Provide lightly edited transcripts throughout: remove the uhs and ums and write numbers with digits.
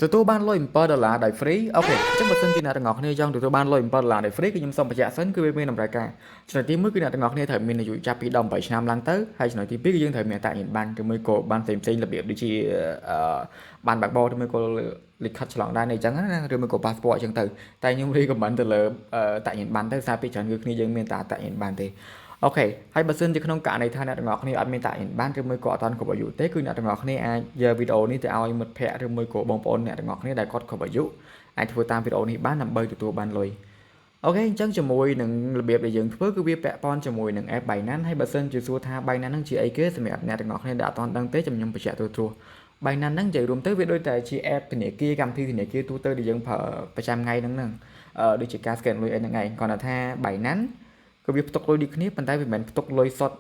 ទទួលបានលុយ7ដុល្លារដោយ free។ OK អញ្ចឹងបើសិនជាអ្នកទាំងអស់គ្នាចង់ទទួលបានលុយ7ដុល្លារដោយ free គឺខ្ញុំសូមបញ្ជាក់សិនគឺវាមានតម្រូវការចំណុចទី1គឺអ្នកទាំងអស់គ្នាត្រូវមានអាយុចាប់ពី18ឆ្នាំឡើងទៅហើយចំណុចទី2គឺយើងត្រូវមានអត្តសញ្ញាណប័ណ្ណឬមួយក៏ប័ណ្ណផ្សេងផ្សេងរបៀបដូចជាអឺប័ណ្ណបើកបរឬមួយក៏លិខិតឆ្លងដែនអីចឹងណាឬមួយក៏ passport អញ្ចឹងទៅតែខ្ញុំ recommend ទៅលើអត្តសញ្ញាណប័ណ្ណទៅសារពីច្រើនគឺគ្នាយើងមានតែអត្តសញ្ញាណប័ណ្ណទេ។ OK ហើយបើសិនជាក្នុងករណីថាអ្នកទាំងអស់គ្នាអត់មានអត្តសញ្ញាណប័ណ្ណឬមួយក៏អត់ទាន់គ្រប់អាយុទេគឺអ្នកទាំងអស់គ្នាអាចយកវីដេអូនេះទៅឲ្យមិត្តភ័ក្តិឬមួយក៏បងប្អូនអ្នកទាំងអស់គ្នាដែលគាត់គ្រប់អាយុអាចធ្វើតាមវីដេអូនេះបានដើម្បីទទួលបានលុយ។ OK អញ្ចឹងជាមួយនឹងរបៀបដែលយើងធ្វើគឺវាពាក់ព័ន្ធជាមួយនឹង app Binance ហើយបើសិនជាសួរថា Binance ហ្នឹងជាអីគេសម្រាប់អ្នកទាំងអស់គ្នាដែលអត់ទាន់ដឹងទេខ្ញុំបញ្ជាក់ទូទ្រោះ Binance ហ្នឹងនិយាយរួមទៅវាដូចតែជា app ធនាគារកម្មវិធីធនាគារទូទៅដែលយើងប្រើប្រចាំថ្ងៃហ្នឹងហ្នឹងដូចជាការ scan លុយអីហ្នឹងឯងគ្រាន់តែថា Binance គឺវាផ្ទុកលុយដូចគ្នាប៉ុន្តែវាមិនមែនផ្ទុកលុយសុទ្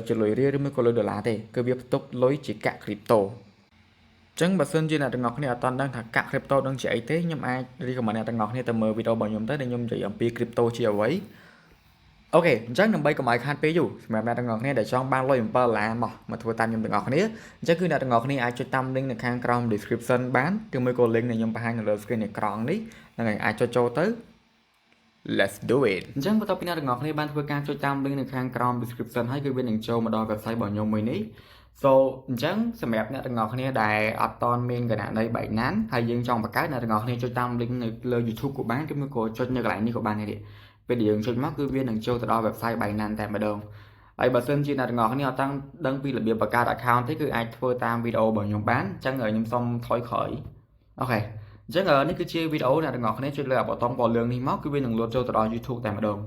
ធជាលុយរៀលឬមួយក៏លុយដុល្លារទេគឺវាផ្ទុកលុយជាកាក់ crypto។ ចឹងបើសិនជាអ្នកទាំងអស់គ្នាអត់ទាន់ដឹងថាកាក់ crypto នឹងជាអីទេខ្ញុំអាច recommend អ្នកទាំងអស់គ្នាទៅមើលវីដេអូរបស់ខ្ញុំទៅដែលខ្ញុំនិយាយអំពី crypto ជាអ្វី។ OK អញ្ចឹងដើម្បីកុំឲ្យខាតពេលយូរសម្រាប់អ្នកទាំងអស់គ្នាដែលចង់បានលុយ7ដុល្លារមកមកធ្វើតាមខ្ញុំទាំងអស់គ្នាអញ្ចឹងគឺអ្នកទាំងអស់គ្នាអាចចុចតាម link នៅខាងក្រោម description បានឬមួយក៏ link ដែលខ្ញុំបង្ហាញនៅលើ screen អេក្រង់នេះហ្នឹងហើយអាចចុចចូលទៅ។ Let's do it! អញ្ចឹងបន្ទាប់ពីអ្នកទាំងអស់គ្នាបានធ្វើការចុចតាម link នៅខាងក្រោម description ហើយគឺវានឹងចូលមកដល់ website របស់ខ្ញុំមួយនេះ។ So អញ្ចឹងសម្រាប់អ្នកទាំងអស់គ្នាដែលអត់ទាន់មានគណនី Binance ហើយយើងចង់បង្កើតអ្នកទាំងអស់គ្នាចុចតាម link នៅលើ YouTube ក៏បានឬមួយក៏ចុចនៅកន្លែងនេះក៏បានដែរពេលដែលយើងចុចមកគឺវានឹងចូលទៅដល់ website Binance តែម្ដងហើយបើសិនជាអ្នកទាំងអស់គ្នាអត់តាំងដឹងពីរបៀបបង្កើត account ទេគឺអាចធ្វើតាមវីដេអូរបស់ខ្ញុំបានអញ្ចឹងខ្ញុំសូមថយក្រោយ។ OK អញ្ចឹងនេះគឺជាវីដេអូអ្នកទាំងអស់គ្នាចុចលើប៊ូតុងពណ៌លឿងនេះមកគឺវានឹងលោតចូលទៅដល់ YouTube តែម្ដង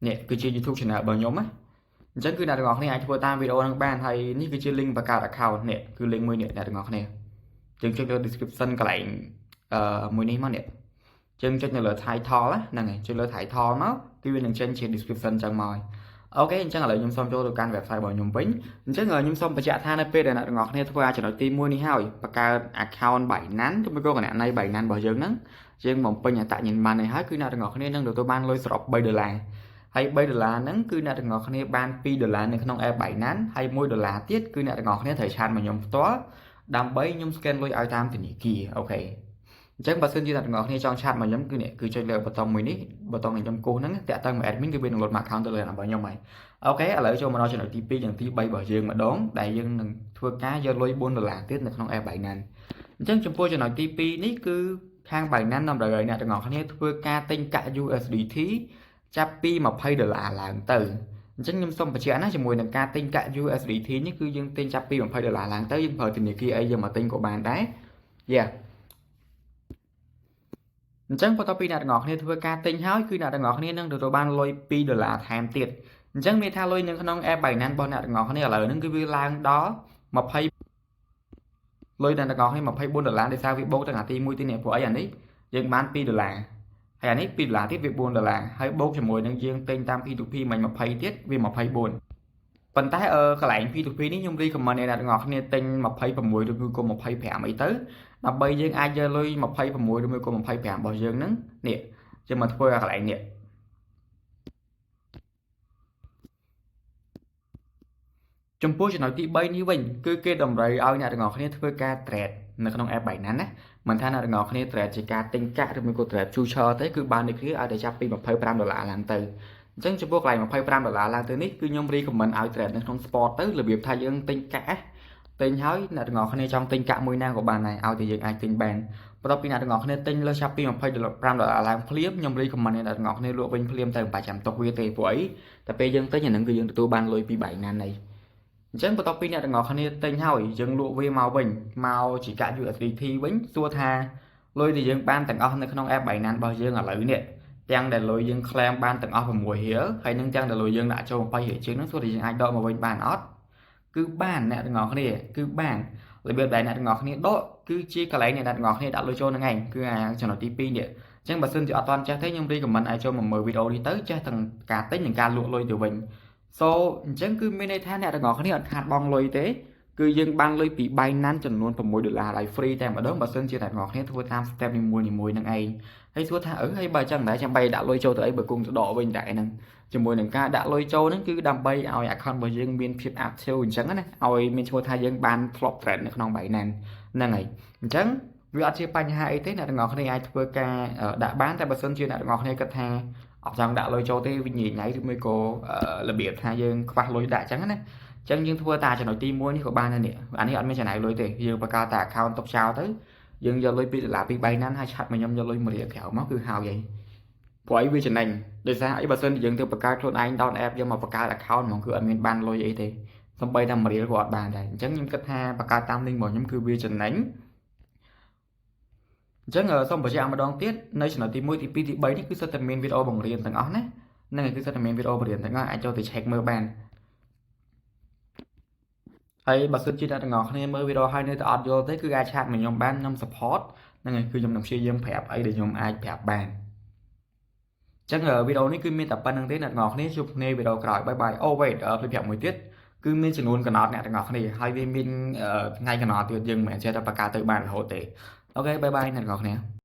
នេះគឺជា YouTube channel របស់ខ្ញុំណាអញ្ចឹងគឺអ្នកទាំងអស់គ្នាអាចធ្វើតាមវីដេអូហ្នឹងបានហើយនេះគឺជា link បង្កើត account នេះគឺ link មួយនេះអ្នកទាំងអស់គ្នាយើងចុចលើ description កន្លែងអឺមួយនេះមកនេះយើងចុចនៅលើ title ហ្នឹងហើយចុចលើ title មកគឺវានឹងចេញជា description ចឹងមកហើយ។ OK អញ្ចឹងឥឡូវខ្ញុំសូមចូលទៅកាន់ website របស់ខ្ញុំវិញអញ្ចឹងខ្ញុំសូមបញ្ជាក់ថានៅពេលដែលអ្នកទាំងអស់គ្នាធ្វើចំណុចទី1នេះហើយបង្កើត account Binance ឬមួយក៏គណនី Binance របស់យើងហ្នឹងយើងបំពេញអត្តសញ្ញាណប័ណ្ណនេះហើយគឺអ្នកទាំងអស់គ្នានឹងទទួលបានលុយសរុប3ដុល្លារហើយ3ដុល្លារហ្នឹងគឺអ្នកទាំងអស់គ្នាបាន2ដុល្លារនៅក្នុង app Binance ហើយ1ដុល្លារទៀតគឺអ្នកទាំងអស់គ្នាត្រូវ chat មកខ្ញុំផ្ទាល់ដើម្បីខ្ញុំ scan លុយឲ្យតាមធនាគារ។ OK អញ្ចឹងបើសិនជាអ្នកទាំងអស់គ្នាចង់ chat មកខ្ញុំគឺនេះគឺចុចលើប៊ូតុងមួយនេះប៊ូតុងដែលខ្ញុំគូសហ្នឹងតាក់ទងមក admin គឺវានឹងលោតមក account ទៅលើរបស់ខ្ញុំហើយ។ OK ឥឡូវចូលមកដល់ចំណុចទី2និងទី3របស់យើងម្ដងដែលយើងនឹងធ្វើការយកលុយ4ដុល្លារទៀតនៅក្នុង app Binance។ អញ្ចឹងចំពោះចំណុចទី2នេះគឺខាង Binance តម្រូវឲ្យអ្នកទាំងអស់គ្នាធ្វើការទិញកាក់ USDT ចាប់ពី20ដុល្លារឡើងទៅអញ្ចឹងខ្ញុំសូមបញ្ជាក់ណាជាមួយនឹងការទិញកាក់ USDT នេះគឺយើងទិញចាប់ពី20ដុល្លារឡើងទៅយើងប្រើធនាគារអីយើងមកទិញក៏បានដែរ Yeah។ អញ្ចឹងបន្ទាប់ពីអ្នកទាំងអស់គ្នាធ្វើការទិញហើយគឺអ្នកទាំងអស់គ្នានឹងទទួលបានលុយ2ដុល្លារថែមទៀតអញ្ចឹងមានថាលុយនៅក្នុង app Binance របស់អ្នកទាំងអស់គ្នាឥឡូវហ្នឹងគឺវាឡើងដល់20លុយអ្នកទាំងអស់គ្នា24ដុល្លារដោយសារវាបូកទាំងអាទី1ទីនេះព្រោះអីអានេះយើងបាន2ដុល្លារហើយអានេះ2ដុល្លារទៀតវា4ដុល្លារហើយបូកជាមួយនឹងយើងទិញតាម P2P មិញ20ទៀតវា24ប៉ុន្តែអឺកន្លែង P2P នេះខ្ញុំ recommend ឲ្យអ្នកទាំងអស់គ្នាទិញ26ឬក៏25អីទៅដើម្បីយើងអាចយកលុយ26ឬមួយក៏25របស់យើងហ្នឹងនេះយើងមកធ្វើឲ្យកន្លែងនេះចំពោះចំណុចទី3នេះវិញគឺគេតម្រូវឲ្យអ្នកទាំងអស់គ្នាធ្វើការ trade នៅក្នុង app Binance ណាមិនថាអ្នកទាំងអស់គ្នា trade ជាការទិញកាក់ឬមួយក៏ trade future ទេគឺបានដូចគ្នាឲ្យតែចាប់ពី25ដុល្លារឡើងទៅអញ្ចឹងចំពោះកន្លែង25ដុល្លារឡើងទៅនេះគឺខ្ញុំ recommend ឲ្យ trade នៅក្នុង spot ទៅរបៀបថាយើងទិញកាក់ទិញហើយអ្នកទាំងអស់គ្នាចង់ទិញកាក់មួយណាក៏បានដែរឲ្យតែយើងអាចទិញបានបន្ទាប់ពីអ្នកទាំងអស់គ្នាទិញលើចាប់ពី25ដុល្លារឡើងភ្លាមខ្ញុំ recommend អ្នកទាំងអស់គ្នាលក់វិញភ្លាមទៅមិនបាច់ចាំទុកវាទេព្រោះអីតែពេលយើងទិញអាហ្នឹងគឺយើងទទួលបានលុយពី Binance នេះអញ្ចឹងបន្ទាប់ពីអ្នកទាំងអស់គ្នាទិញហើយយើងលក់វាមកវិញមកជាកាក់ USDT វិញសួរថាលុយដែលយើងបានទាំងអស់នៅក្នុង app Binance របស់យើងឥឡូវនេះទាំងដែលលុយយើង claim បានទាំងអស់6រៀលហើយនឹងទាំងដែលលុយយើងដាក់ចូល20រៀលជាងហ្នឹងសួរថាយើងអាចដកមកវិញបានអត់គឺបានអ្នកទាំងអស់គ្នាគឺបានរបៀបដែលអ្នកទាំងអស់គ្នាដកគឺជាកន្លែងអ្នកទាំងអស់គ្នាដាក់លុយចូលហ្នឹងឯងគឺអាចំណុចទី2នេះអញ្ចឹងបើសិនជាអត់ទាន់ចេះទេខ្ញុំ recommend ឲ្យចូលមកមើលវីដេអូនេះទៅចេះទាំងការទិញនិងការលក់លុយទៅវិញ So អញ្ចឹងគឺមានន័យថាអ្នកទាំងអស់គ្នាអត់ខាតបង់លុយទេគឺយើងបានលុយពី Binance ចំនួន6ដុល្លារឲ្យ free តែម្ដងបើសិនជាអ្នកទាំងអស់គ្នាធ្វើតាម step នីមួយៗនឹងឯងហើយសួរថាអឺហើយបើចឹងដែរចាំបាច់ដាក់លុយចូលទៅអីបើគង់ទៅដកវិញតែហ្នឹងជាមួយនឹងការដាក់លុយចូលហ្នឹងគឺដើម្បីឲ្យ account របស់យើងមានភាព active អញ្ចឹងណាឲ្យមានឈ្មោះថាយើងបានធ្លាប់ trade នៅក្នុង Binance ហ្នឹងហើយអញ្ចឹង វាអត់ជាបញ្ហាអីទេអ្នកទាំងអស់គ្នាអាចធ្វើការដាក់បានតែបើសិនជាអ្នកទាំងអស់គ្នាគិតថាអត់ចង់ដាក់លុយចូលទេវាញ៉ៃញ៉ៃឬមួយក៏របៀបថាយើងខ្វះលុយដាក់អញ្ចឹងណាអញ្ចឹងយើងធ្វើតាចំណុចទី1នេះក៏បានដែរនេះអានេះអត់មានចំណាយលុយទេយើងបង្កើតតែ account ទុកចោលទៅយើងយកលុយ2ដុល្លារពី Binance ហើយ chat មកខ្ញុំយកលុយ1រៀលក្រៅមកគឺហើយហើយព្រោះអីវាចំណេញដោយសារអីបើសិនជាយើងទៅបង្កើតខ្លួនឯង down app យកមកបង្កើត account ហ្មងគឺអត់មានបានលុយអីទេសំបីតែ1រៀលក៏អត់បានដែរអញ្ចឹងខ្ញុំគិតថាបង្កើតតាម link របស់ខ្ញុំគឺវាចំណេញអញ្ចឹងសូមបញ្ជាក់ម្ដងទៀតនៅចំណុចទី1ទី2ទី3នេះគឺសុទ្ធតែមានវីដេអូបង្រៀនទាំងអស់ណាហ្នឹងហើយគឺសុទ្ធតែមានវីដេអូបង្រៀនទាំងអស់អាចចូលទៅ check មើលបានហើយបើសិនជាអ្នកទាំងអស់គ្នាមើលវីដេអូហើយនៅតែអត់យល់ទេគឺអាច chat មកខ្ញុំបានខ្ញុំ support ហ្នឹងហើយគឺខ្ញុំនឹងព្យាយាមប្រាប់អីដែលខ្ញុំអាចប្រាប់បានចឹងវីដេអូនេះគឺមានតែប៉ុណ្្នឹងទេអ្នកទាំងអស់គ្នាជួបគ្នាវីដេអូក្រោយ bye bye. អូ wait ភ្លេចប្រាប់មួយទៀតគឺមានចំនួនកំណត់អ្នកទាំងអស់គ្នាហើយវាមានថ្ងៃកំណត់ទៀតយើងមិនមែនចេះតែបង្កើតទៅបានរហូតទេOK bye bye អ្នកទាំងអស់គ្នា។